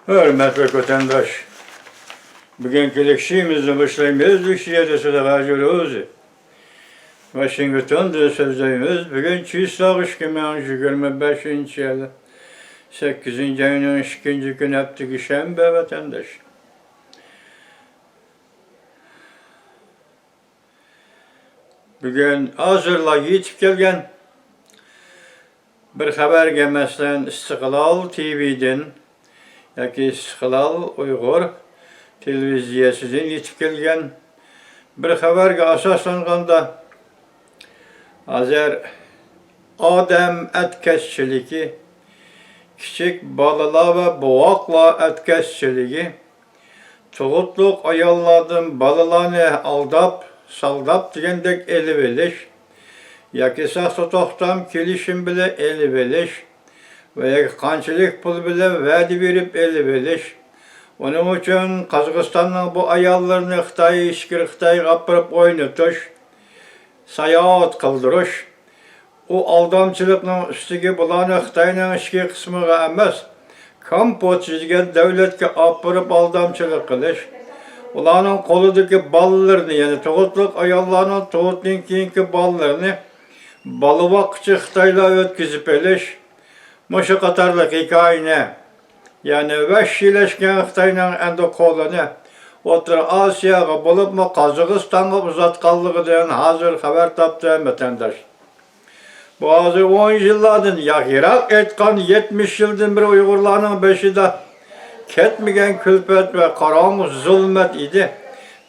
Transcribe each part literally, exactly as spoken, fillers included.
ھۆرمەتلىك ۋەتەنداش، بۈگۈنكى لېكسىيىمىزنى باشلايمىز. لېكسىيەدە سۆزلەۋاتىدۇ. ۋاشىنگتوندىن سۆزلەيمىز. بۈگۈن چىسلاغ ئىككى مىڭ يىگىرمە بەشىنچى يىل، سەككىزىنچى ئاينىڭ ئىككىنچى كۈنى، ھەپتىكى شەنبە، ۋەتەنداش. بۈگۈن ھازىرلا يېتىپ كەلگەن بىر خەۋەرگە، مەسىلەن، ئىستىقلال تىۋىدىن ياكى ئىستىقلال ئۇيغۇر تېلېۋىزىيەسىدىن يېتىپ كەلگەن بىر خەۋەرگە ئاساسلانغاندا، ھازىر ئادەم ئەتكەسچىلىكى، كىچىك بالىلار ۋە بوۋاقلار ئەتكەسچىلىكى، تۇغۇتلۇق ئاياللاردىن بالىلارنى ئالداپ، سالداپ دېگەندەك ئېلىۋېلىش ياكى ساختا توختام كېلىشىم بىلەن ئېلىۋېلىش ۋە ياكى قانچىلىك پۇل بىلەن ۋەدە بېرىپ ئېلىۋېلىش، ئۇنىڭ ئۈچۈن قازاقىستاننىڭ بۇ ئاياللىرىنى خىتاي، ئىچكىرى خىتايغا ئاپىرىپ ئوينىتىش، ساياھەت قىلدۇرۇش، ئۇ ئالدامچىلىقنىڭ ئۈستىگە بۇلارنى خىتاينىڭ ئىچكى قىسمىغا ئەمەس، كامپودژا دېگەن دۆلەتكە ئاپىرىپ ئالدامچىلىق قىلىش، ئۇلارنىڭ قولىدىكى بالىلىرىنى، يەنى تۇغۇتلۇق ئاياللارنىڭ تۇغۇتتىن كېيىنكى بالىلىرىنى بالا باققۇچى خىتايلار ئۆتكۈزۈپ ئېلىش، مۇشۇ قاتارلىق ھېكايىنى، يەنى ۋەھشىيلەشكەن خىتاينىڭ ئەمدى قولىنى ئوتتۇرا ئاسىياغا، بولۇپمۇ قازاقىستانغا ئۇزاتقانلىقىدىن ھازىر خەۋەر تاپتىم، ۋەتەنداش. بۇ ھازىر ئون يىللاردىن، يا يىراق ئېيتقان يەتمىش يىلدىن بېرى ئۇيغۇرلارنىڭ بېشىدا كەتمىگەن كۈلپەت ۋە قاراڭغۇ زۇلمەت ئىدى.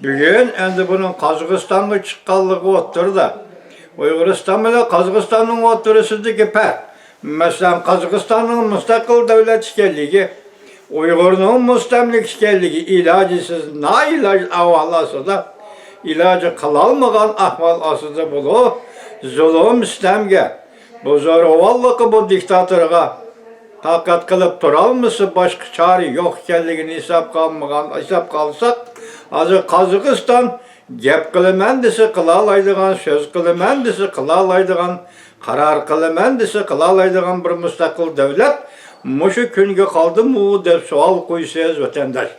بۈگۈن ئەمدى بۇنىڭ قازاقىستانغا چىققانلىقى ئوتتۇرىدا. ئۇيغۇرىستان بىلەن قازاقىستاننىڭ ئوتتۇرىسىدىكى پەرق، مەسىلەن، قازاقىستاننىڭ مۇستەقىل دۆلەت ئىكەنلىكى، ئۇيغۇرنىڭ مۇستەملىكە ئىكەنلىكى، ئىلاجىسىز، نائىلاج ئەھۋال ئاستىدا، ئىلاجى قىلالمىغان ئەھۋال ئاستىدا بولۇپ، زۇلۇم، سىتەمگە، بۇ زورىۋاللىققا، بۇ دىكتاتورغا تاقەت قىلىپ تۇرالمىسا، باشقا چارە يوق ئىكەنلىكىنى ھېسابقا ئالمىغان، ھېسابقا ئالساق، ھازىر قازاقىستان گەپ قىلىمەن دېسە قىلالايدىغان، سۆز قىلىمەن دېسە قىلالايدىغان، قارار قىلىمەن دېسە قىلالايدىغان بىر مۇستەقىل دۆلەت مۇشۇ كۈنگە قالدىمۇ دەپ سوئال قويىسىز، ۋەتەنداش.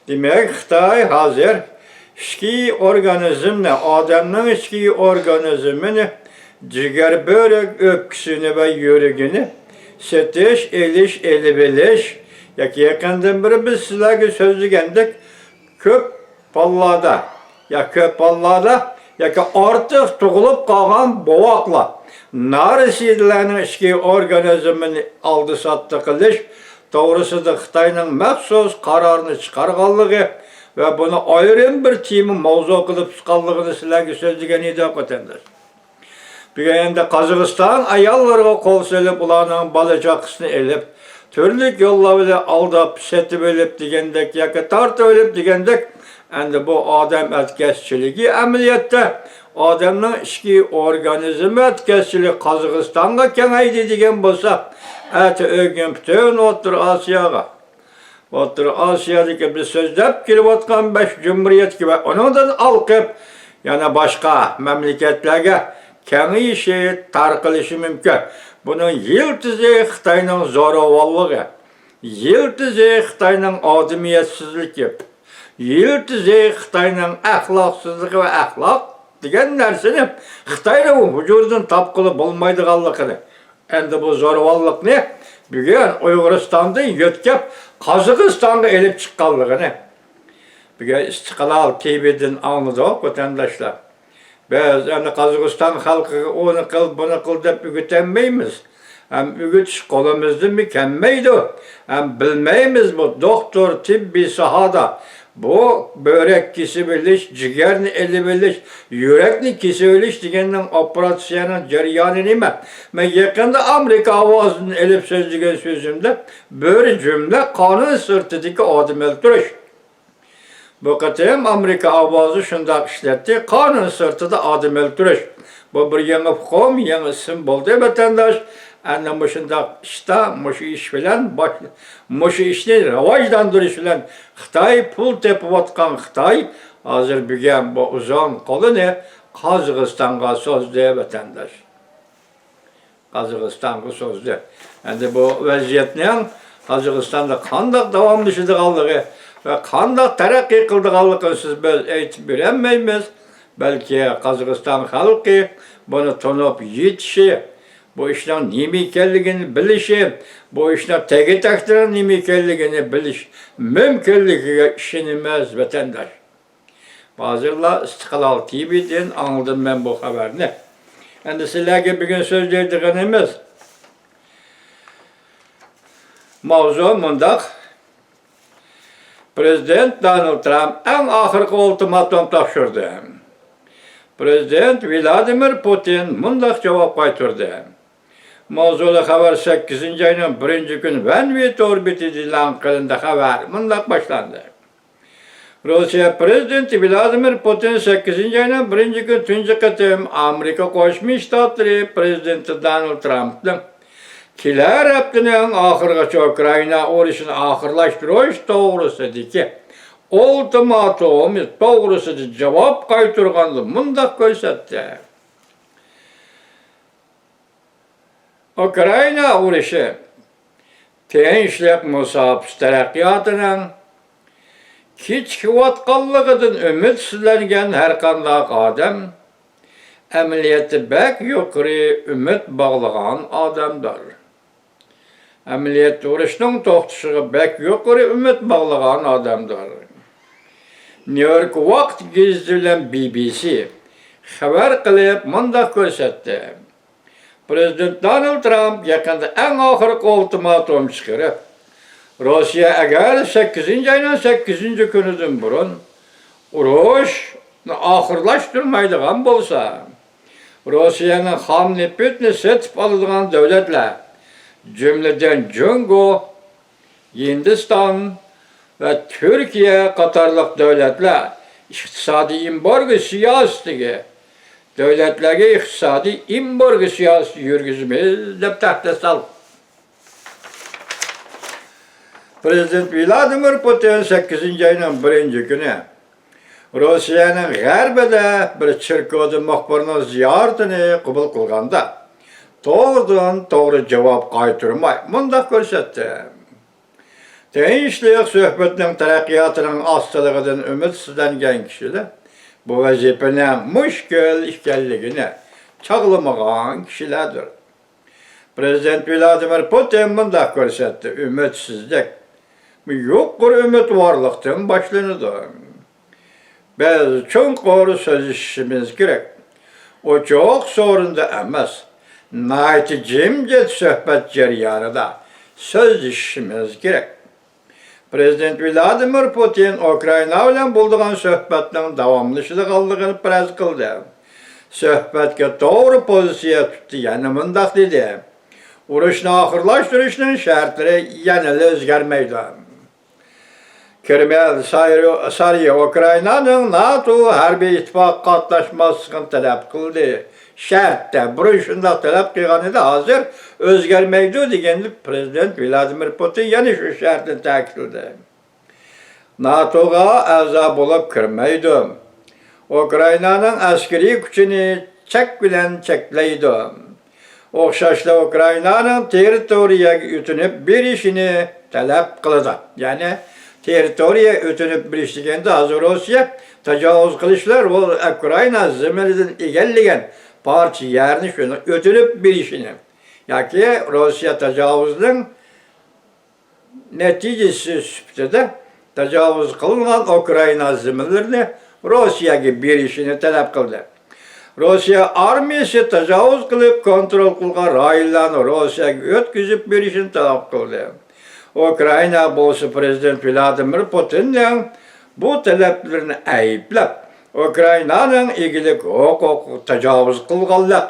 دېمەك، خىتاي ھازىر ئىچكى ئورگانىزمنى، ئادەمنىڭ ئىچكى ئورگانىزمىنى، جىگەر، بۆرەك، ئۆپكىسىنى ۋە يۈرىكىنى سېتىش، ئېلىش، ئېلىۋېلىش ياكى يېقىندىن بېرى بىز سىلەرگە سۆزلىگەندەك، كۆپ بالىلاردا، يا كۆپ بالىلاردا ياكى ئارتۇق تۇغۇلۇپ قالغان بوۋاقلار، نارەسىدىلەرنىڭ ئىچكى ئورگانىزمىنى ئالدى-ساتتى قىلىش توغرىسىدا خىتاينىڭ مەخسۇس قارارنى چىقارغانلىقى ۋە بۇنى ئايرىم بىر تېما ماۋزۇ قىلىپ تۇتقانلىقىنى سىلەرگە سۆزلىگەن ئىدۇق، ۋەتەنداش. بۈگۈن ئەمدى قازاقىستان ئاياللىرىغا قول سېلىپ، ئۇلارنىڭ بالا-چاقىسىنى ئېلىپ، تۈرلۈك يوللار بىلەن ئالداپ، سېتىۋېلىپ دېگەندەك ياكى تارتىۋېلىپ دېگەندەك، ئەمدى بۇ ئادەم ئەتكەسچىلىكى ئەمەلىيەتتە ئادەمنىڭ ئىچكى ئورگانىزمى ئەتكەسچىلىكى قازاقىستانغا كېڭەيدى دېگەن بولسا، ئەتە ئۆگۈن پۈتۈن ئوتتۇرا ئاسىياغا، ئوتتۇرا ئاسىيادىكى بىز سۆزلەپ كېلىۋاتقان بەش جۇمھۇرىيەتكە ۋە ئۇنىڭدىن ئالقىپ، يەنە باشقا مەملىكەتلەرگە كېڭىيىشى، تارقىلىشى مۇمكىن. بۇنىڭ يىلتىزى خىتاينىڭ زورىۋاللىقى، يىلتىزى خىتاينىڭ ئادىمىيەتسىزلىكى، يىلتىزى خىتاينىڭ ئەخلاقسىزلىقى ۋە ئەخلاق دېگەن نەرسىنى خىتاينىڭ ۋۇجۇدىدىن تاپقىلى بولمايدىغانلىقىنى، ئەمدى بۇ زورىۋاللىقنى بۈگۈن ئۇيغۇرىستاندىن يۆتكەپ، قازاقىستانغا ئېلىپ چىققانلىقىنى بۈگۈن ئىستىقلال تىۋىدىن ئاڭلىدۇق، ۋەتەنداشلار. بىز ئەمدى قازاقىستان خەلقىگە ئۇنى قىل، بۇنى قىل دەپ ئۆگىتەلمەيمىز. ھەم ئۆگىتىش قولىمىزدىنمۇ كەلمەيدۇ. ھەم بىلمەيمىز، بۇ دوختۇر، تېببىي ساھەدە بۇ بۆرەك كېسىۋېلىش، جىگەرنى ئېلىۋېلىش، يۈرەكنى كېسىۋېلىش دېگەننىڭ ئوپېراتسىيەنىڭ جەريانى نېمە؟ مەن يېقىندا ئامېرىكا ئاۋازىدىن ئېلىپ سۆزلىگەن سۆزۈمدە بىر جۈملە قانۇن سىرتىدىكى ئادەم ئۆلتۈرۈش. بۇ قېتىم ئامېرىكا ئاۋازى شۇنداق ئىشلەتتى، قانۇن سىرتىدا ئادەم ئۆلتۈرۈش. بۇ بىر يېڭى ئۇقۇم، يېڭى ئىسىم بولدى، ۋەتەنداش. ئەنە مۇشۇنداق ئىشتا، مۇشۇ ئىش بىلەن باش-، مۇشۇ ئىشنى راۋاجلاندۇرۇش بىلەن خىتاي پۇل تېپىۋاتقان خىتاي ھازىر بۈگۈن بۇ ئۇزۇن قولىنى قازاقىستانغا سوزدى، ۋەتەنداش. قازاقىستانغا سوزدى. ئەمدى بۇ ۋەزىيەتنىڭ قازاقىستاندا قانداق داۋاملىشىدىغانلىقى ۋە قانداق تەرەققىي قىلىدىغانلىقىنى سىز بىز ئېيتىپ بېرەلمەيمىز. بەلكى قازاقىستان خەلقى بۇنى تونۇپ يېتىشى، بۇ ئىشنىڭ نېمە ئىكەنلىكىنى بىلىشى، بۇ ئىشنىڭ تەگى تەكتىنىڭ نېمە ئىكەنلىكىنى بىلىش مۇمكىنلىكىگە ئىشىنىمىز، ۋەتەنداش. ھازىرلا ئىستىقلال تىۋىدىن ئاڭلىدىم مەن بۇ خەۋەرنى. ئەمدى سىلەرگە بۈگۈن سۆزلەيدىغىنىمىز ماۋزۇ مۇنداق. پرېزىدېنت دونالد ترامپ ئەڭ ئاخىرقى ئۇلتىماتوم تاپشۇردى. پرېزىدېنت ۋلادىمىر پۇتىن مۇنداق جاۋاب قايتۇردى. ماۋزۇلۇق خەۋەر سەككىزىنچى ئاينىڭ بىرىنچى كۈنى ۋەنۋى تور بېتىدە ئېلان قىلىندى. خەۋەر مۇنداق باشلاندى. روسىيە پرېزىدېنتى ۋلادىمىر پۇتىن سەككىزىنچى ئاينىڭ بىرىنچى كۈنى تۇنجى قېتىم ئامېرىكا قوشما شتاتلىرى پرېزىدېنتى دونالد ترامپنىڭ كېلەر ھەپتىنىڭ ئاخىرىغىچە ئۇكرائىنا ئۇرۇشىنى ئاخىرلاشتۇرۇش توغرىسىدىكى ئۇلتىماتومى توغرىسىدا جاۋاب قايتۇرغاندا مۇنداق كۆرسەتتى. ئۇكرائىنا ئۇرۇشى تىنچلىق مۇساپىسى تەرەققىياتىنىڭ كېچىكىۋاتقانلىقىدىن ئۈمىدسىزلەنگەن ھەرقانداق ئادەم ئەمەلىيەتتە بەك يۇقىرى ئۈمىد باغلىغان ئادەمدۇر. ئەمەلىيەتتە ئۇرۇشنىڭ توختىشىغا بەك يۇقىرى ئۈمىد باغلىغان ئادەمدۇر. نيۇ يورك ۋاقىت گېزىتى بىلەن بى بى سى خەۋەر قىلىپ مۇنداق كۆرسەتتى. پرېزىدېنت دونالد ترامپ يېقىندا ئەڭ ئاخىرقى ئۇلتىماتوم چىقىرىپ، روسىيە ئەگەر سەككىزىنچى ئاينىڭ سەككىزىنچى كۈنىدىن بۇرۇن ئۇرۇشنى ئاخىرلاشتۇرمايدىغان بولسا، روسىيەنىڭ خام نېفىتىنى سېتىپ ئالىدىغان دۆلەتلەر، جۈملىدىن جۇڭگو، ھىندىستان ۋە تۈركىيە قاتارلىق دۆلەتلەر ئىقتىسادىي ئېمبارگو سىياسىتىگە، دۆلەتلەرگە ئىقتىسادىي ئېمبارگو سىياسىتى يۈرگۈزىمىز، دەپ تەھدىت سالدى. پرېزىدېنت ۋلادىمىر پۇتىن سەككىزىنچى ئاينىڭ بىرىنچى كۈنى روسىيەنىڭ غەربىدە بىر چېركاۋدا مۇخبىرنىڭ زىيارىتىنى قوبۇل قىلغاندا، توغرىدىن توغرا جاۋاب قايتۇرماي مۇنداق كۆرسەتتى. تىنچلىق سۆھبىتىنىڭ تەرەققىياتىنىڭ ئاستىلىقىدىن ئۈمىدسىزلەنگەن كىشىلەر بۇ ۋەزىپىنىڭ مۈشكۈل ئىكەنلىكىنى چاغلىمىغان كىشىلەردۇر. پرېزىدېنت ۋلادىمىر پۇتىن مۇنداق كۆرسەتتى، ئۈمىدسىزلىك يۇقىرى ئۈمىدۋارلىقتىن باشلىنىدۇ. بىز چوڭقۇر سۆزلىشىشىمىز كېرەك. ئوچۇق سورۇندا ئەمەس، ناھايىتى جىمجىت سۆھبەت جەريانىدا سۆزلىشىشىمىز كېرەك. پرېزىدېنت ۋلادىمىر پۇتىن ئۇكرائىنا بىلەن بولىدىغان سۆھبەتنىڭ داۋاملىشىدىغانلىقىنى پەرەز قىلدى. سۆھبەتكە توغرا پوزىتسىيە تۇتتى، يەنە مۇنداق دېدى، ئۇرۇشنى ئاخىرلاشتۇرۇشنىڭ شەرتلىرى يەنىلا ئۆزگەرمەيدۇ. كرېمىل سارى، سارى ئۇكرائىنانىڭ ناتو ھەربىي ئىتتىپاققا قاتناشماسلىقىنى تەلەپ قىلدى. شەرتتە، بۇرۇن شۇنداق تەلەپ قىلغان ئىدى، ھازىر ئۆزگەرمەيدۇ، دېگەندە پرېزىدېنت ۋلادىمىر پۇتىن يەنە شۇ شەرتنى تەكىتلىدى. ناتوغا ئەزا بولۇپ كىرمەيدۇ. ئۇكرائىنانىڭ ئەسكىرىي كۈچىنى چەك بىلەن چەكلەيدۇ. ئوخشاشلا ئۇكرائىنانىڭ تېررىتورىيەگە ئۆتۈنۈپ بېرىشىنى تەلەپ قىلىدۇ. يەنى تېررىتورىيە ئۆتۈنۈپ بېرىش دېگەندە، ھازىر روسىيە تاجاۋۇز قىلىشلار، ئۇ ئۇكرائىنا زېمىنىدىن ئىگىلىگەن پارچە يەرنى شۇنى ئۆتۈنۈپ بېرىشىنى ياكى روسىيە تاجاۋۇزىنىڭ نەتىجىسى سۈپىتىدە تاجاۋۇز قىلىنغان ئۇكرائىنا زېمىنلىرىنى روسىيەگە بېرىشىنى تەلەپ قىلدى. روسىيە ئارمىيىسى تاجاۋۇز قىلىپ كونترول قىلغان رايونلارنى روسىيەگە ئۆتكۈزۈپ بېرىشىنى تەلەپ قىلدى. ئۇكرائىنا بولسا پرېزىدېنت ۋلادىمىر پۇتىننىڭ بۇ تەلەپلىرىنى ئەيىبلەپ، ئۇكرائىنانىڭ ئىگىلىك ھوقۇقىغا تاجاۋۇز قىلغانلىق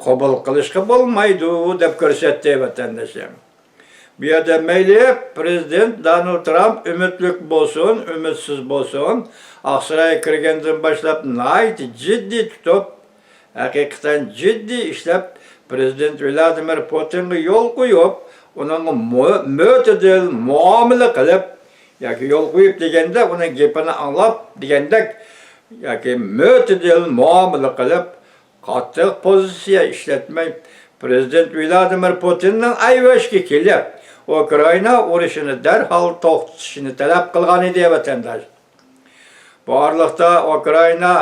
قوبۇل قىلىشقا بولمايدۇ، دەپ كۆرسەتتى، ۋەتەندىشىم. بۇ يەردە مەيلى پرېزىدېنت دونالد ترامپ ئۈمىدلىك بولسۇن، ئۈمىدسىز بولسۇن، ئاقسارايغا كىرگەندىن باشلاپ ناھايىتى جىددىي تۇتۇپ، ھەقىقەتەن جىددىي ئىشلەپ، پرېزىدېنت ۋلادىمىر پۇتىنغا يول قويۇپ، ئۇنىڭغا مۆ-، مۆتىدىل مۇئامىلە قىلىپ، ياكى يول قويۇپ دېگەندە، ئۇنىڭ گېپىنى ئاڭلاپ دېگەندەك، ياكى مۆتىدىل مۇئامىلە قىلىپ، قاتتىق پوزىتسىيە ئىشلەتمەي، پرېزىدېنت ۋلادىمىر پۇتىننىڭ ئەيۋەشكە كېلىپ، ئۇكرائىنا ئۇرۇشىنى دەرھال توختىتىشنى تەلەپ قىلغان ئىدى، ۋەتەنداش. بۇ ئارىلىقتا ئۇكرائىنا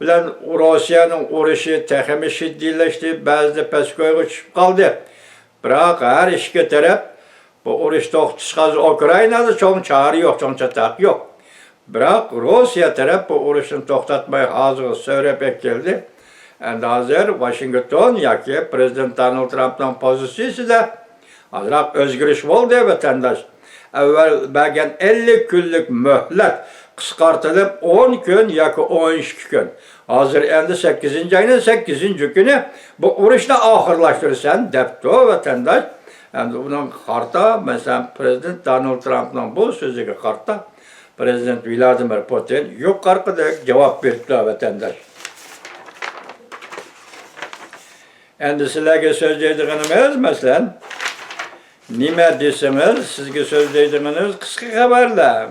بىلەن روسىيەنىڭ ئۇرۇشى تېخىمۇ شىددىيلەشتى، بەزىدە پەسكويغا چۈشۈپ قالدى. بىراق ھەر ئىككى تەرەپ بۇ ئۇرۇش توختىتىشقا، ھازىر ئۇكرائىنادا چوڭ چارە يوق، چوڭ چاتاق يوق. بىراق روسىيە تەرەپ بۇ ئۇرۇشنى توختاتماي ھازىرغا سۆرەپ ئەكەلدى. ئەمدى ھازىر ۋاشىنگتون ياكى پرېزىدېنت دونالد ترامپنىڭ پوزىتسىيىسىدە ئازراق ئۆزگىرىش بولدى، ۋەتەنداش. ئەۋۋەل بەرگەن ئەللىك كۈنلۈك مۆھلەت قىسقارتىلىپ، ئون كۈن ياكى ئون ئىككى كۈن. ھازىر ئەمدى سەككىزىنچى ئاينىڭ سەككىزىنچى كۈنى بۇ ئۇرۇشنى ئاخىرلاشتۇرىسەن دەپتۇ، ۋەتەنداش. ئەمدى ئۇنىڭغا قارىتا، مەسىلەن، پرېزىدېنت دونالد ترامپنىڭ بۇ سۆزىگە قارىتا، پرېزىدېنت ۋلادىمىر پۇتىن يۇقىرىقىدەك جاۋاب بېرىپتۇ، ۋەتەنداش. ئەمدى سىلەرگە سۆزلەيدىغىنىمىز، مەسىلەن، نېمە دېسىڭىز، سىزگە سۆزلەيدىغىنىمىز قىسقا خەۋەرلەر.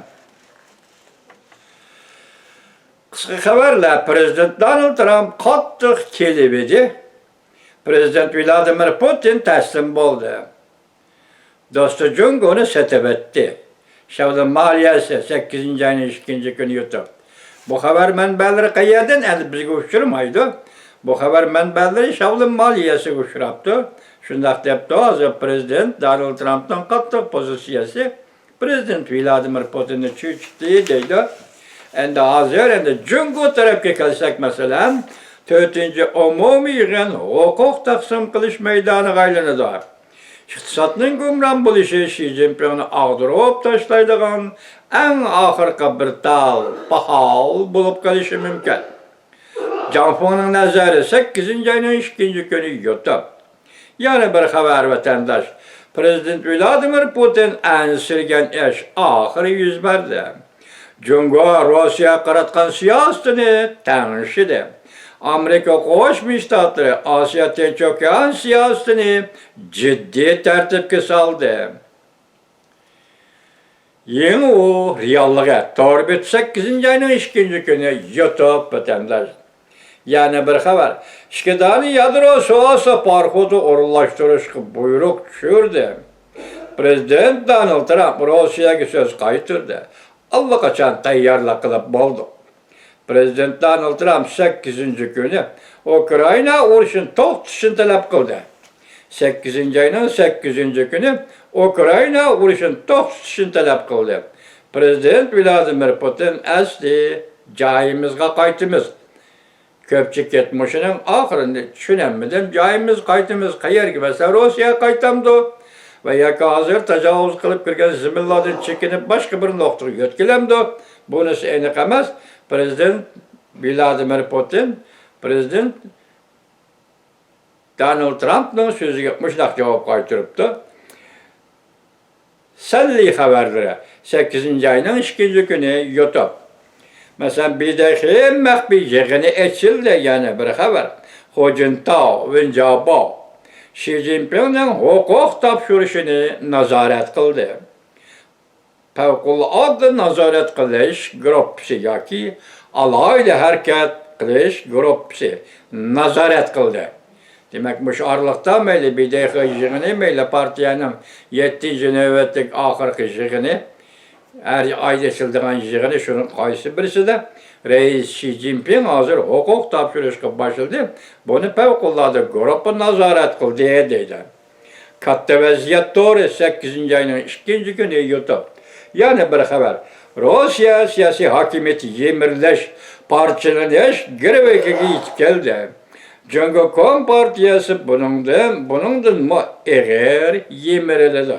قىسقا خەۋەرلەر، پرېزىدېنت دونالد ترامپ قاتتىق كېلىۋىدى. پرېزىدېنت ۋلادىمىر پۇتىن تەسلىم بولدى. دوستى جۇڭگونى سېتىۋەتتى. شياۋلىن مالىيەسى سەككىزىنچى ئاينىڭ ئىككىنچى كۈنى يۇتۇپ. بۇ خەۋەر مەنبەلىرى قەيەردىن؟ ئەمدى بىزگە ئۇچرىمايدۇ. بۇ خەۋەر مەنبەلىرى شياۋلىن مالىيەسىگە ئۇچراپتۇ. شۇنداق دەپتۇ، ھازىر پرېزىدېنت دونالد ترامپنىڭ قاتتىق پوزىتسىيەسى پرېزىدېنت ۋلادىمىر پۇتىننى چۆچۈتتى دەيدۇ. ئەمدى ھازىر ئەمدى جۇڭگو تەرەپكە كەلسەك، مەسىلەن، تۆتىنچى ئومۇمىي يىغىن ھوقۇق تەقسىم قىلىش مەيدانىغا ئايلىنىدۇ. ئىقتىسادنىڭ گۇمران بولۇشى شى جىنپىڭنى ئاغدۇرۇپ تاشلايدىغان ئەڭ ئاخىرقى بىر تال پاخال بولۇپ قېلىشى مۇمكىن. جاڭ فېڭنىڭ نەزەرى سەككىزىنچى ئاينىڭ ئىككىنچى كۈنى يۇتۇپ. يەنە بىر خەۋەر، ۋەتەنداش. پرېزىدېنت ۋلادىمىر پۇتىن ئەنسىرىگەن ئىش ئاخىرى يۈز بەردى. جۇڭگو روسىيەگە قاراتقان سىياسىتىنى تەڭشىدى. ئامېرىكا قوشما شتاتلىرى ئاسىيا تىنچ ئوكيان سىياسىتىنى جىددىي تەرتىپكە سالدى. يىڭ ئۇ رېئاللىقى، تور بېتى سەككىزىنچى ئاينىڭ ئىككىنچى كۈنى يۇتۇپ، ۋەتەنداش. يەنە بىر خەۋەر. ئىككى دانە يادرو سۇ ئاستى پاراخوتى ئورۇنلاشتۇرۇشقا بۇيرۇق چۈشۈردى. پرېزىدېنت دونالد ترامپ روسىيەگە سۆز قايتۇردى. ئاللىقاچان تەييارلىق قىلىپ بولدۇق. پرېزىدېنت دونالد ترامپ سەككىزىنچى كۈنى ئۇكرائىنا ئۇرۇشىنى توختىتىشنى تەلەپ قىلدى. سەككىزىنچى ئاينىڭ سەككىزىنچى كۈنى ئۇكرائىنا ئۇرۇشىنى توختىتىشنى تەلەپ قىلدى. پرېزىدېنت ۋلادىمىر پۇتىن ئەسلى جايىمىزغا قايتىمىز. كۆپچىلىك مۇشۇنىڭ ئاخىرىنى چۈشىنەلمىدىم. جايىمىز قايتىمىز، قەيەرگە؟ مەسىلەن، روسىيەگە قايتامدۇ؟ ۋە ياكى ھازىر تاجاۋۇز قىلىپ كىرگەن زېمىنلاردىن چېكىنىپ باشقا بىر نۇقتىغا يۆتكىلەمدۇ؟ بۇنىسى ئېنىق ئەمەس. پرېزىدېنت ۋلادىمىر پۇتىن، پرېزىدېنت دونالد ترامپنىڭ سۆزىگە مۇشۇنداق جاۋاب قايتۇرۇپتۇ. سەنلى خەۋەرلىرى، سەككىزىنچى ئاينىڭ ئىككىنچى كۈنى يۇتۇپ. مەسىلەن، بىدېخ مەخپىي يىغىنى ئېچىلدى، يەنە بىر خەۋەر. خۇجىنتاۋ، ۋېنجاباۋ شى جىنپىڭنىڭ ھوقۇق تاپشۇرۇشىنى نازارەت قىلدى. پەۋقۇلئاددە نازارەت قىلىش گۇرۇپپىسى ياكى ئالاھىدە ھەرىكەت قىلىش گۇرۇپپىسى نازارەت قىلدى. دېمەك، مۇشۇ ئارىلىقتا مەيلى بىدېخ يىغىنى، مەيلى پارتىيەنىڭ يەتتىنچى نۆۋەتلىك ئاخىرقى يىغىنى، ھەر ئايدا ئېچىلىدىغان يىغىنى، شۇنىڭ قايسى بىرسىدە رەئىس شى جىنپىڭ ھازىر ھوقۇق تاپشۇرۇشقا باشلىدى، بۇنى پەۋقۇلئاددە گۇرۇپپا نازارەت قىلدى، دەيدۇ. كاتتا ۋەزىيەت تورى سەككىزىنچى ئاينىڭ ئىككىنچى كۈنى يۇتۇپ. يەنە بىر خەۋەر. روسىيە سىياسىي ھاكىمىيىتى يىمىرىلىش، پارچىلىنىش گىرۋىكىگە يېتىپ كەلدى. جۇڭگو كومپارتىيەسى بۇنىڭدىن، بۇنىڭدىنمۇ ئېغىر يىمىرىلىدۇ.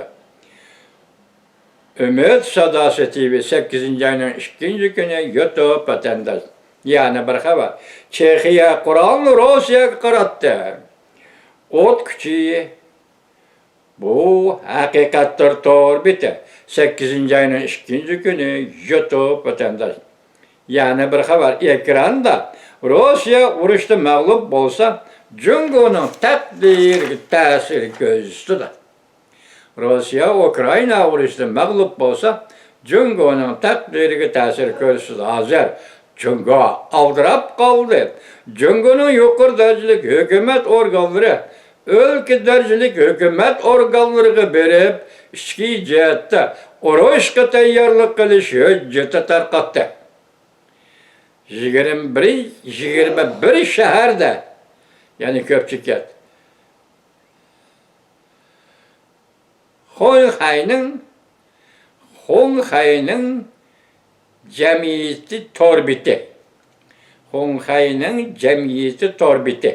ئۈمىد ساداسى تىۋى سەككىزىنچى ئاينىڭ ئىككىنچى كۈنى يۇتۇپ ۋەتەنداش. يەنە بىر خەۋەر. چېخىيە قورالنى روسىيەگە قاراتتى. ئوت كۈچى. بۇ ھەقىقەتتۇر تور بېتى. سەككىزىنچى ئاينىڭ ئىككىنچى كۈنى يۇتۇپ ۋەتەنداش. يەنە بىر خەۋەر. ئېكراندا، روسىيە ئۇرۇشتا مەغلۇپ بولسا، جۇڭگونىڭ تەقدىرىگە تەسىر كۆرسىتىدۇ. روسىيە ئۇكرائىنا ئۇرۇشىدا مەغلۇپ بولسا، جۇڭگونىڭ تەقدىرىگە تەسىر كۆرسىتىدۇ. ھازىر جۇڭگو ئالدىراپ قالدى. جۇڭگونىڭ يۇقىرى دەرىجىلىك ھۆكۈمەت ئورگانلىرى ئۆلكە دەرىجىلىك ھۆكۈمەت ئورگانلىرىغا بېرىپ، ئىچكى جەھەتتە ئۇرۇشقا تەييارلىق قىلىش ھۆججىتى تارقاتتى. يىگىرمە بىر، يىگىرمە بىر شەھەردە، يەنى كۆپچىكەت، خۇڭخەينىڭ، خۇڭخەينىڭ جەمئىيىتى تور بېتى. خۇڭخەينىڭ جەمئىيىتى تور بېتى.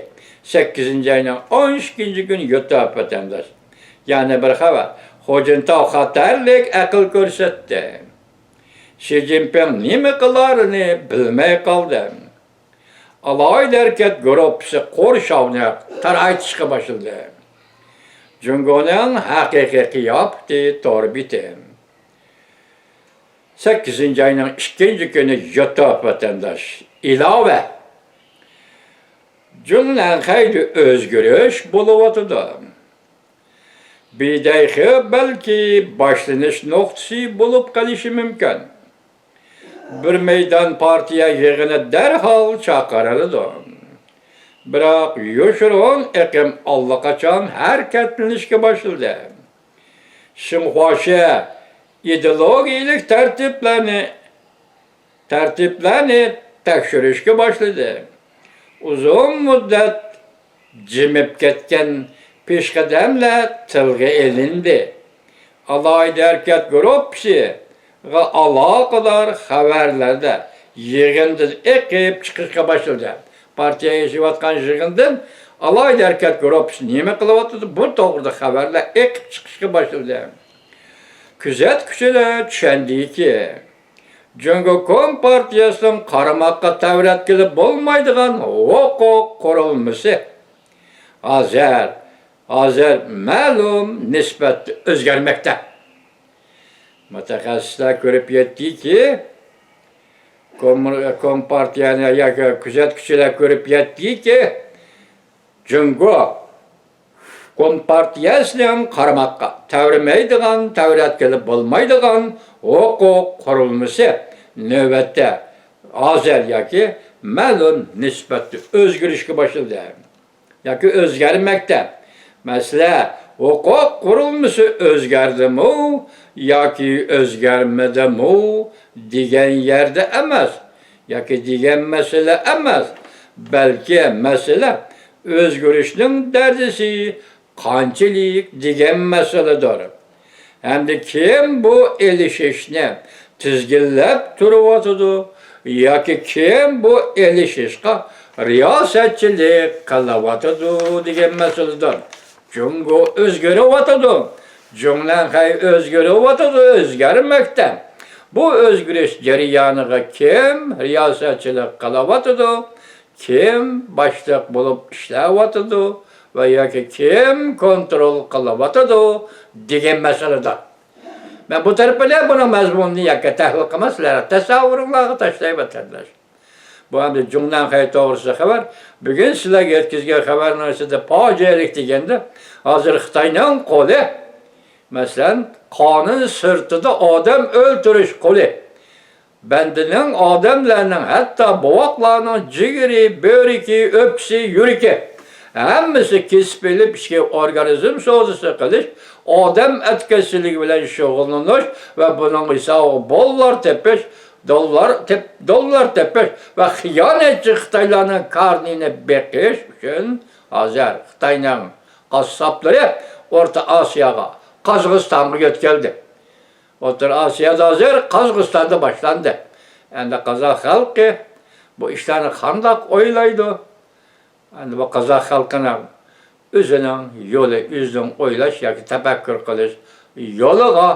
سەككىزىنچى ئاينىڭ ئون ئىككىنچى كۈنى يۇتۇپ ۋەتەنداش. يەنە بىر خەۋەر. خۇجىنتاۋ خەتەرلىك ئەقىل كۆرسەتتى. شى جىنپىڭ نېمە قىلارىنى بىلمەي قالدى. ئالاھىدە ھەرىكەت گۇرۇپپىسى قورشاۋنى تارايتىشقا باشلىدى. جۇڭگونىڭ ھەقىقىي قىياپىتى تور بېتى. سەككىزىنچى ئاينىڭ ئىككىنچى كۈنى يۇتۇپ ۋەتەنداش. ئىلاۋە. جۇڭلەنخەيدە ئۆزگىرىش بولۇۋاتىدۇ. بىدەيخې بەلكى باشلىنىش نۇقتىسى بولۇپ قېلىشى مۇمكىن. بىر مەيدان پارتىيە يىغىنى دەرھال چاقىرىلىدۇ. بىراق يوشۇرۇن ئېقىم ئاللىقاچان ھەرىكەتلىنىشكە باشلىدى. شىنخۇاشى ئىدېئولوگىيەلىك تەرتىپلەرنى، تەرتىپلەرنى تەكشۈرۈشكە باشلىدى. ئۇزۇن مۇددەت جىمىپ كەتكەن پېشقەدەملەر تىلغا ئېلىندى. ئالاھىدە ھەرىكەت گۇرۇپپىسىغا ئالاقىدار خەۋەرلەردە يىغىندىن ئېقىپ چىقىشقا باشلىدى. پارتىيە ياشاۋاتقان يىغىندىن ئالاھىدە ھەرىكەت گۇرۇپپىسى نېمە قىلىۋاتىدۇ، بۇ توغرىدا خەۋەرلەر ئېقىپ چىقىشقا باشلىدى. كۆزەتكۈچىلەر چۈشەندىكى، جۇڭگو كومپارتىيەسىنىڭ قارىماققا تەۋرەتكىلى بولمايدىغان ھوقۇق قۇرۇلمىسى ھازىر، ھازىر مەلۇم نىسبەتتە ئۆزگەرمەكتە. مۇتەخەسسىسلەر كۆرۈپ يەتتىكى، كوم-، كومپارتىيەنى ياكى كۆزەتكۈچىلەر كۆرۈپ يەتتىكى، جۇڭگو كومپارتىيەسىنىڭ قارىماققا تەۋرىمەيدىغان، تەۋرەتكىلى بولمايدىغان ھوقۇق قۇرۇلمىسى نۆۋەتتە ھازىر ياكى مەلۇم نىسبەتتە ئۆزگىرىشكە باشلىدى ياكى ئۆزگەرمەكتە. مەسىلە، ھوقۇق قۇرۇلمىسى ئۆزگەردىمۇ ياكى ئۆزگەرمىدىمۇ دېگەن يەردە ئەمەس ياكى دېگەن مەسىلە ئەمەس، بەلكى مەسىلە ئۆزگىرىشنىڭ دەرىجىسى قانچىلىك دېگەن مەسىلىدۇر. ھەمدە كىم بۇ ئېلىشىشنى تىزگىنلەپ تۇرۇۋاتىدۇ ياكى كىم بۇ ئېلىشىشقا رىياسەتچىلىك قىلىۋاتىدۇ دېگەن مەسىلىدۇر. جۇڭگو ئۆزگىرىۋاتىدۇ. جۇڭلەنخەي ئۆزگىرىۋاتىدۇ، ئۆزگەرمەكتە. بۇ ئۆزگىرىش جەريانىغا كىم رىياسەتچىلىك قىلىۋاتىدۇ؟ كىم باشلىق بولۇپ ئىشلەۋاتىدۇ ۋە ياكى كىم كونترول قىلىۋاتىدۇ دېگەن مەسىلىدە. مەن بۇ تەرىپىدە بۇنىڭ مەزمۇنىنى ياكى تەھلىل قىلماي سىلەرنىڭ تەسەۋۋۇرۇڭلارغا تاشلاي ۋەتەنداش. بۇ ئەمدى جۇڭلەنخەي توغرىسىدا خەۋەر. بۈگۈن سىلەرگە يەتكۈزگەن خەۋەرنىڭ ئىچىدە پاجىئەلىك دېگەندە، ھازىر خىتاينىڭ قولى، مەسىلەن، قانۇن سىرتىدا ئادەم ئۆلتۈرۈش قولى. بەندىنىڭ، ئادەملەرنىڭ، ھەتتا بوۋاقلارنىڭ جىگىرى، بۆرىكى، ئۆپكىسى، يۈرىكى، ھەممىسى كېسىپ ئېلىپ، ئىچكى ئورگانىزم سودىسى قىلىش، ئادەم ئەتكەسچىلىكى بىلەن شۇغۇللىنىش ۋە بۇنىڭ ھېسابىغا بوللار تېپىش، دوللار تېپ-، دوللار تېپىش ۋە خىيانەتچى خىتايلارنىڭ كارنىنى بېقىش ئۈچۈن ھازىر خىتاينىڭ قاسساپلىرى ئورتا ئاسىياغا، قازاقىستانغا يۆتكەلدى. ئوتتۇرا ئاسىيادا ھازىر قازاقىستاندا باشلاندى. ئەمدى قازاق خەلقى بۇ ئىشلارنى قانداق ئويلايدۇ؟ ئەمدى بۇ قازاق خەلقىنىڭ ئۆزىنىڭ يولى، ئۆزىنىڭ ئويلاش ياكى تەپەككۇر قىلىش يولىغا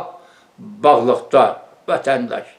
باغلىقتۇر، ۋەتەنداش.